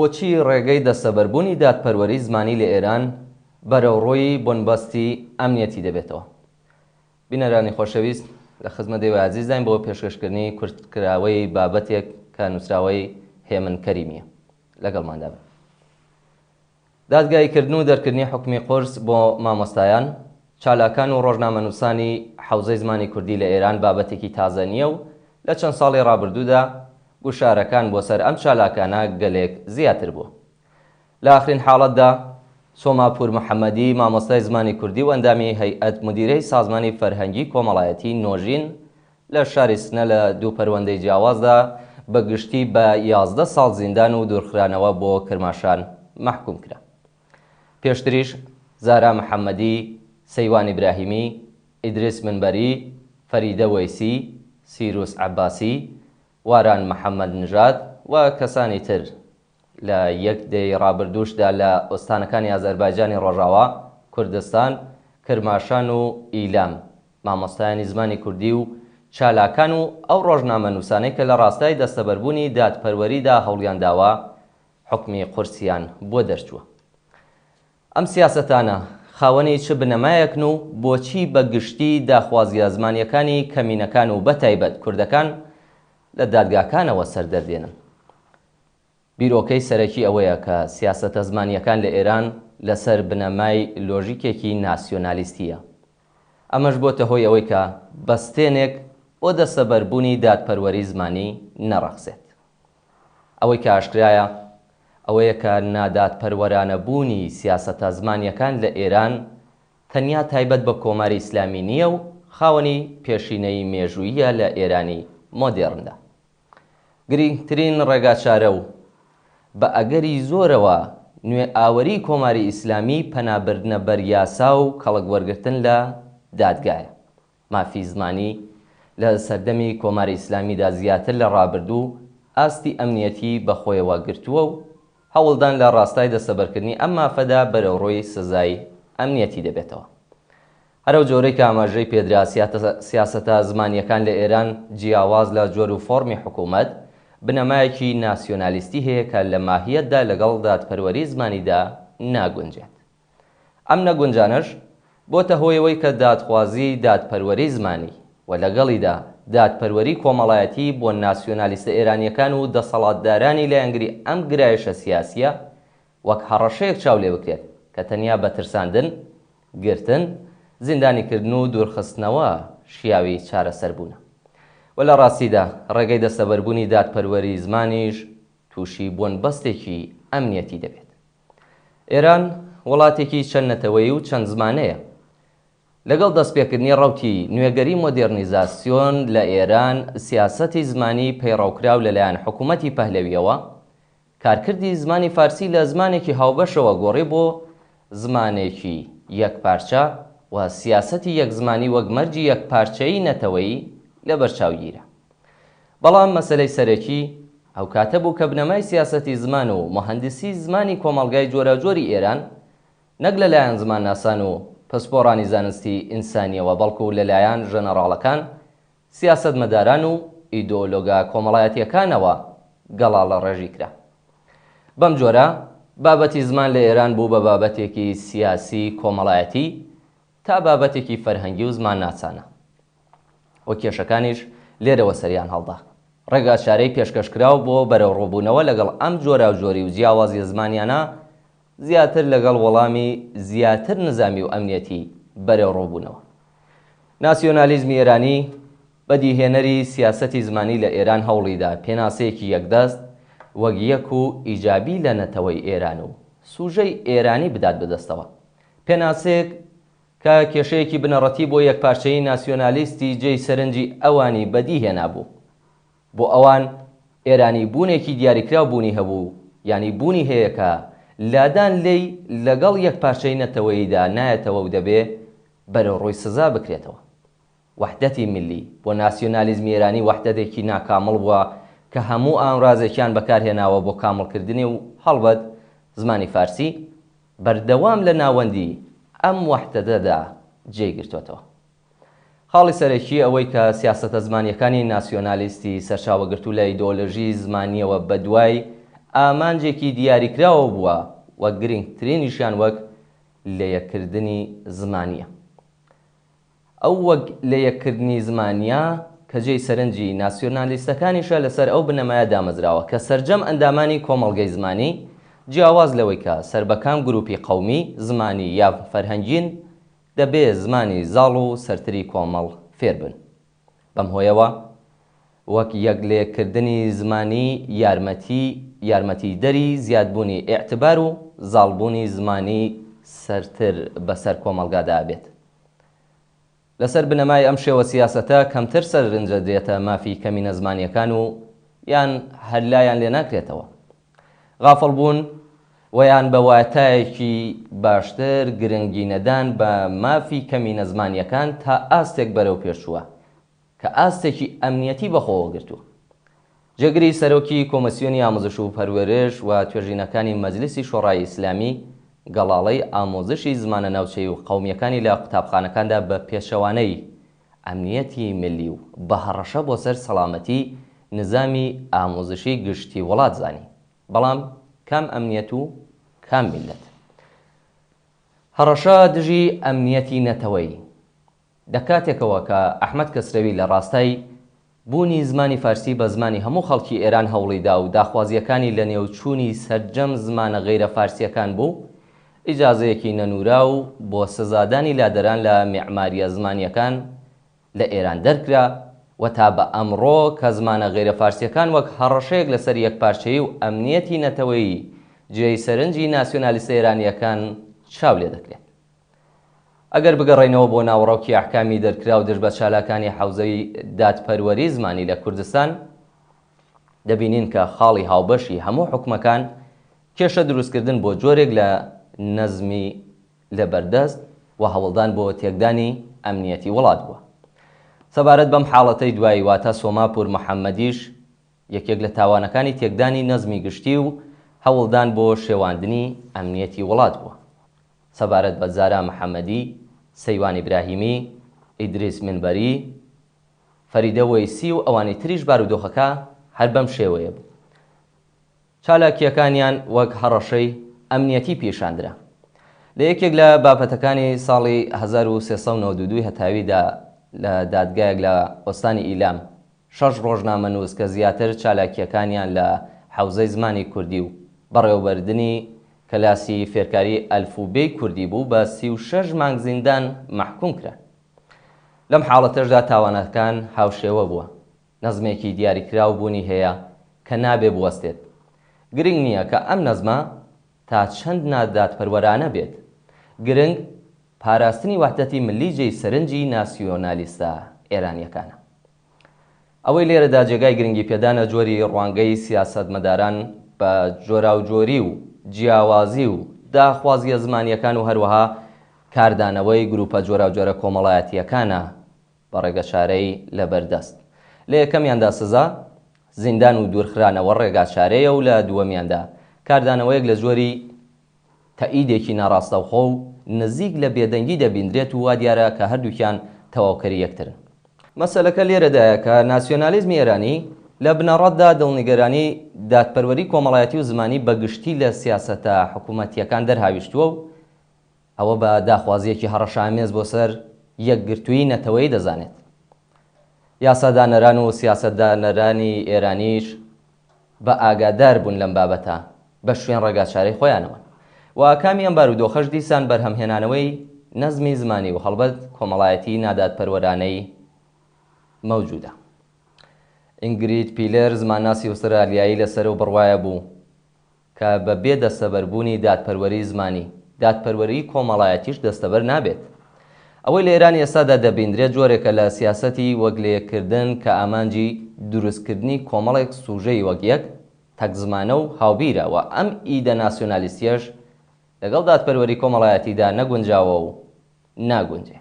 بۆچی ڕێگەی دەستەبەربوونی دادپەروەری زمانی لە ئێران بەرەوڕووی بنبەستی ئەمنیەتی دەبێتەوە؟ بینەرانی خۆشەویست لە خزمەت ئێوەی ئازیزداین بۆ پێشکەشکردنی کورتکراوەی بابەتێک کە نووسراوەی هێمن کەریمییە. لەگەڵماندا بن. دادگاییکردن و دەرکردنی حوکمی قورس بۆ مامۆستایان، چالاکان و ڕۆژنامەنووسانی حەوزەی زمانی کوردی لە ئێران بابەتێکی تازە نییە و لە چەند ساڵی ڕابردوودا گوشارەکان بۆ سەر ئەم چالاکانە گەلێک زیاتر بووە. لە ئاخرین حاڵەتدا سۆما پوورمحەممەدی مامۆستای زمانی کوردی و ئەندامی هەیئەت مودیرەی سازمانی فەرهەنگی کۆمەڵایەتی نۆژین لە شاری سنە لە دوو پەروەندەی جیاوازدا بە گشتی بە 11 ساڵ زیندان و دوورخرانەوە بۆ کرماشان مەحکووم کرا. پێشتریش زارا محەممەدی، سەیوان ئیبراهیمی، ئیدریس منبەری، فەریدە وەیسی، سیروس عەباسی، واران محەممەدنژاد و کەسانی تر لە یەک دەیەی ڕابردووشدا لە ئوستانەکانی ئازەربایجانی ڕۆژاوا، کوردستان، کرماشان و ئیلام، مامۆستایانی زمانی کوردی و چالاکان و ئەو ڕۆژنامەنووسانەی کە لە ڕاستای دەستەبەربوونی دادپەروەریدا هەوڵیان داوە، حوکمی قورسیان بۆ دەرچووە. ئەم سیاسەتانە خاوەنی چ بنەمایەکن و بۆچی بە گشتی داخوازییە زمانییەکانی کەمینەکان و بەتایبەت کوردەکان لە دادگاکانەوە سەر دەردێنن؟ بیرۆکەی سەرەکی ئەوەیە کە سیاسەتە زمانییەکان لە ئێران لەسەر بنەمای لۆژیکێکی ناسیۆنالیستییە. ئەمەش بۆتە هۆی ئەوەی کە بەستێنێک بۆ دەستەبەربوونی دادپەروەری زمانی نەڕەخسێت. ئەوەی کە ئاشکرایە ئەوەیە کە نادادپەروەرانەبوونی سیاسەتە زمانییەکان لە ئێران تەنیا تایبەت بە کۆماری ئیسلامی نییە و خاوەنی پێشینەی مێژووییە لە ئێرانی مۆدێڕندا. گرینگترین ڕێگاچارە و بە ئەگەری زۆرەوە نوێئاوەریی کۆماری ئیسلامی پەنابردنە بەر یاسا و کەڵک وەرگرتن لە دادگایە. مافی زمانی لە سەردەمی کۆماری ئیسلامیدا زیاتر لە ڕابردوو ئاستی ئەمنیەتی بە خۆیەوە گرتووە و هەوڵدان لە ڕاستای دەستەبەرکردنی ئەم مافەدا بەرەوڕووی سزای ئەمنیەتی دەبێتەوە. هەر ئەو جۆرەی کە ئاماژەی پێدرا، سیاسەتە زمانییەکان لە ئێران جیاواز لە جۆر و فۆڕمی حکوومەت، بنەمایەکی ناسیۆنالیستی هەیە کە لە ماهیەتدا لەگەڵ دادپەروەری زمانیدا ناگونجێت. ئەم نەگونجانەش بۆتە هۆی ئەوەی کە دادخوازیی دادپەروەری زمانی و لەگەڵیدا دادپەروەری کۆمەڵایەتی بۆ ناسیۆنالیستە ئێرانییەکان و دەسەڵاتدارانی لایەنگری ئەم گرایشە سیاسییە وەک هەڕەشەیەک چاو لێ بکرێت کە تەنیا بە ترساندن، گرتن، زیندانیکردن و دوورخستنەوە شیاوی چارەسەر بوونە. و لە ڕاستیدا ڕێگەی دەستەبەربوونی دادپەروەری زمانیش تووشی بۆنبەستێکی ئەمنیەتی دەبێت. ئێران وڵاتێکی چەند نەتەوەیی و چەند زمانەیە. لەگەڵ دەستپێکردنی ڕەوتی نوێگەری مۆدێرنیزاسیۆن لە ئێران، سیاسەتی زمانی پەیڕەوکراو لەلایەن حکوومەتی پەهلەوییەوە، کارکردی زمانی فارسی لە زمانێکی هاوبەشەوە گۆڕی بۆ زمانێکی یەکپارچە و سیاسەتی یەکزمانی وەک مەرجی یەکپارچەیی نەتەوەیی لەبەرچاو گیرا. بەڵام مەسەلەی سەرەکی ئەو کاتە بوو کە بنەمای سیاسەتی زمان و موهەندیسی زمانی کۆمەڵگای جۆراوجۆری ئێران نەک لە لایەن زمانناسان و پسپۆڕانی زانستی ئینسانییەوە بەڵکوو لە لایەن ژەنەڕاڵەکان سیاسەتمەداران و ئیدۆلۆگە کۆمەڵایەتییەکانەوە گەڵاڵەڕێژی کرا. بەم جۆرە بابەتی زمان لە ئێران بوو بە بابەتێکی سیاسی کۆمەڵایەتی تا بابەتێکی فەرهەنگی و زمانناسانە و کێشەکانیش لێرەوە سەریان هەڵدا. ڕێگاچارەی پێشکەشکراو بۆ بەرەوڕووبوونەوە لەگەڵ ئەم جۆراوجۆری و جیاوازییە زمانیانە زیاتر لەگەڵ وەڵامی زیاتر نزامی و ئەمنیەتی بەرەوڕوو بوونەوە. ناسیۆنالیزمی ئێرانی بەدیهێنەری سیاسەتی زمانی لە ئێران هەوڵیدا پێناسەیەکی یەکدەست وەک یەک و ئیجابی لە نەتەوەی ئێران و سوژەی ئێرانی بدات بەدەستەوە. پێناسەیەک کە کێشەیەکی بنەڕەتی بۆ یەکپارچەیی ناسیۆنالیستی جێی سەرنجی ئەوانی بەدی هێنابوو. بۆ ئەوان ئێرانی بوونێکی دیاریکراو بوونی هەبوو، یانی بوونی هەیە کە لادان لێی لەگەڵ یەکپارچەیی نەتەوەییدا نایەتەوە و دەبێ بەرەوڕووی سزا بکرێتەوە. وەحدەتی میللی، بۆ ناسیۆنالیزمی ئێرانی وەحدەتێکی ناکامڵ بووە کە هەموو ئامرازێکیان بەکار هێناوە بۆ کامڵکردنی و هەڵبەت زمانی فارسی بەردەوام لە ناوەندی ئەم وەحدەتەدا جێی گرتۆتەوە. خاڵی سەرەکی ئەوەی کە سیاسەتە زمانییەکانی ناسیۆنالیستی سەرچاوەگرتوو لە ئیدۆلۆژیی زمانییەوە بەدوای ئامانجێکی دیاریکراوەوە بووە و گرنگترینیشیان وەک لەیەککردنی زمانییە. ئەو وەک لەیەککردنی زمانییە کە جێی سەرنجی ناسیۆنالیستەکانیشە لەسەر ئەو بنەمایە دامەزراوە کە سەرجەم ئەندامانی کۆمەڵگەی زمانی، جیاواز لەوەی کە سەر بە کام گرووپی قەومی، زمانی یا فەرهەنگین، دەبێ زمانی زاڵ و سەرتری کۆمەڵ فێر بن. بەم هۆیەوە وەک یەک لەیەککردنی زمانی یارمەتی یارمەتیدەری زیادبوونی ئیعتبار و زاڵبوونی زمانی سەرتر بەسەر کۆمەڵگادا ئەبێت. لەسەر بنەمای ئەم شێوە سیاسەتە کەمتر سەرنجدەدرێتە مافی کەمینە زمانییەکان و یان هەر لایان لێ ناکرێتەوە. غافڵ بوون و یان بە واتایەکی باشتر گرنگینەدان بە مافی کەمینە زمانییەکان تا ئاستێک بەرەوپێشچووە کە ئاستێکی ئەمنیەتی بەخۆوە گرتووە. جێگری سەرۆکی کۆمیسیۆنی ئاموزش و پەروەرش و توێژینەکانی مەجلیسی شۆڕای ئیسلامی گەڵاڵەی ئاموزشی زمانە ناوچەیی و قەومییەکانی لە قوتابخانەکاندا بە پێچەوانەی ئەمنیەتی ملی و بە هەڕەشە بۆ سەر سەڵامەتی نزامی ئاموزشی گشتی وڵات زانی. بەڵام کام ئەمنیەت و کام میللەت؟ هەڕەشە دژی ئەمنیەتی نەتەوەیی. لە کاتێکەوە کە ئەحمەد کەسرەوی لە ڕاستای بوونی زمانی فارسی بە زمانی هەموو خەڵکی ئێران هەوڵی دا و داخوازییەکانی لە نێو چوونی سەرجەم زمانە غەیرە فارسییەکان بوو، ئیجازەیەکی نەنووراو بۆ سزادانی لادەران لە مێعمارییە زمانییەکان لە ئێران دەرکرا و تا بە ئەمڕۆ کە زمانە غەیرە فارسییەکان وەک هەڕەشەیەک لە سەر یەکپارچەیی و ئەمنییەتی نەتەوەیی جێی سەرنجی ناسیۆنالیستە ئێرانییەکان چاو لێ دەکرێت. ئەگەر بگەڕێینەوە بۆ ناوەڕۆکی ئەحکامی دەرکراو دژ بە چالاکانی حەوزەی دادپەروەری زمانی لە کوردستان، دەبینین کە خاڵی هاوبەشی هەموو حوکمەکان کێشە دروستکردن بۆ جۆرێک لە نەزمی لەبەردەست و هەوڵدان بۆ تێکدانی ئەمنیەتی وڵات بووە. سەبارەت بەم حاڵەتەی دوایی واتە سۆما پوورمحەممەدیش یەکێک لە تاوانەکانی تێکدانی نەزمی گشتی و هەوڵدان بۆ شێواندنی ئەمنیەتی وڵات بووە. سەبارەت بە زارا محەمەدی، سەیوان ئیبراهیمی، ئیدریس منبەری، فەریدە وەیسی و ئەوانی تریش بارودۆخەکە هەر بەم شێوەیە بوو. چالاکییەکانیان وەک هەڕەشەی ئەمنیەتی پیشاندرا. لە یەکێک لە بابەتەکانی ساڵی 1392 هەتاویدا لە دادگایەک لە ئۆستانی ئیلام، شەش ڕۆژنامەنووس کە زیاتر چالاکییەکانیان لە حەوزەی زمانی کوردی و بەڕێوەبردنی کەلاسی فێرکاری ئەلفوبێی کوردی بوو بە 36 مانگ زیندان مەحکووم کران. لەم حاڵەتەشدا تاوانەکان هاوشێوە بووە. نەزمێکی دیاریکراو بوونی هەیە کە نابێ بوەستێت. گرنگ نییە کە ئەم نەزمە تا چەند نادادپەروەرانە بێت. گرنگ پاراستنی وەحدەتی ملی جێی سەرنجی ناسیۆنالیستە ئێرانییەکانە. ئەوەی لێرەدا جێگای گرنگیپێدانە جۆری ڕوانگەی سیاسەتمەداران بە جۆراوجۆری و جیاوازی و داخوازییە زمانییەکان و هەروەها کاردانەوەی گروپە جۆراوجۆرە کۆمەڵایەتییەکانە بە ڕێگەچارەی لەبەردەست. لە یەکەمیاندا سزا، زیندان و دوورخرانەوە ڕێگاچارەیە و لە دووەمیاندا کاردانەوەیەک لە جۆری تەئیدێکی ناڕاستەوخۆ و نزیک لە بێدەنگی دەبیندرێت و وا دیارە کە هەردووکیان تەواوکەری یەکترن. مەسەلەکە لێرەدایە کە ناسیۆنالیزمی ئێرانی لە بنەڕەتدا دڵنیگەرانی دادپەروەری کۆمەڵایەتی و زمانی بە گشتی لە سیاسەتە حکوومەتییەکان دەرهاویشتووە و ئەوە بە داخوازییەکی هەڕەشەئامێز بۆ سەر یەکگرتوویی نەتەوەیی دەزانێت. یاسادانەران و سیاسەتدانەرانی ئێرانیش بە ئاگادار بوون لەم بابەتە بە شوێن ڕێگاچارەی خۆیانەوەن و ئاکامی ئەم بارودۆخەش دیسان بەرهەمهێنانەوەی نەزمی زمانی و هەڵبەت کۆمەڵایەتی نادادپەروەرانەی مەوجودە. ئینگرید پیلەر زمانناسی ئوسترالیایی لەسەر ئەو بڕوایە بوو کە بە بێ دەستەبەربوونی دادپەروەریی زمانی، دادپەروەریی کۆمەڵایەتیش دەستەبەر نابێت. ئەوەی لە ئێرانی ئێستادا دەبیندرێت جۆرێکە لە سیاسەتی وەک لەیەککردن کە ئامانجی دروستکردنی کۆمەڵێک سوژەی وەک یەک، تەکزمانە و هاوبیرە و ئەم ئیدە ناسیۆنالیستییەش لەگەڵ دادپەروەری کۆمەڵایەتیدا نەگونجاوە و ناگونجێ.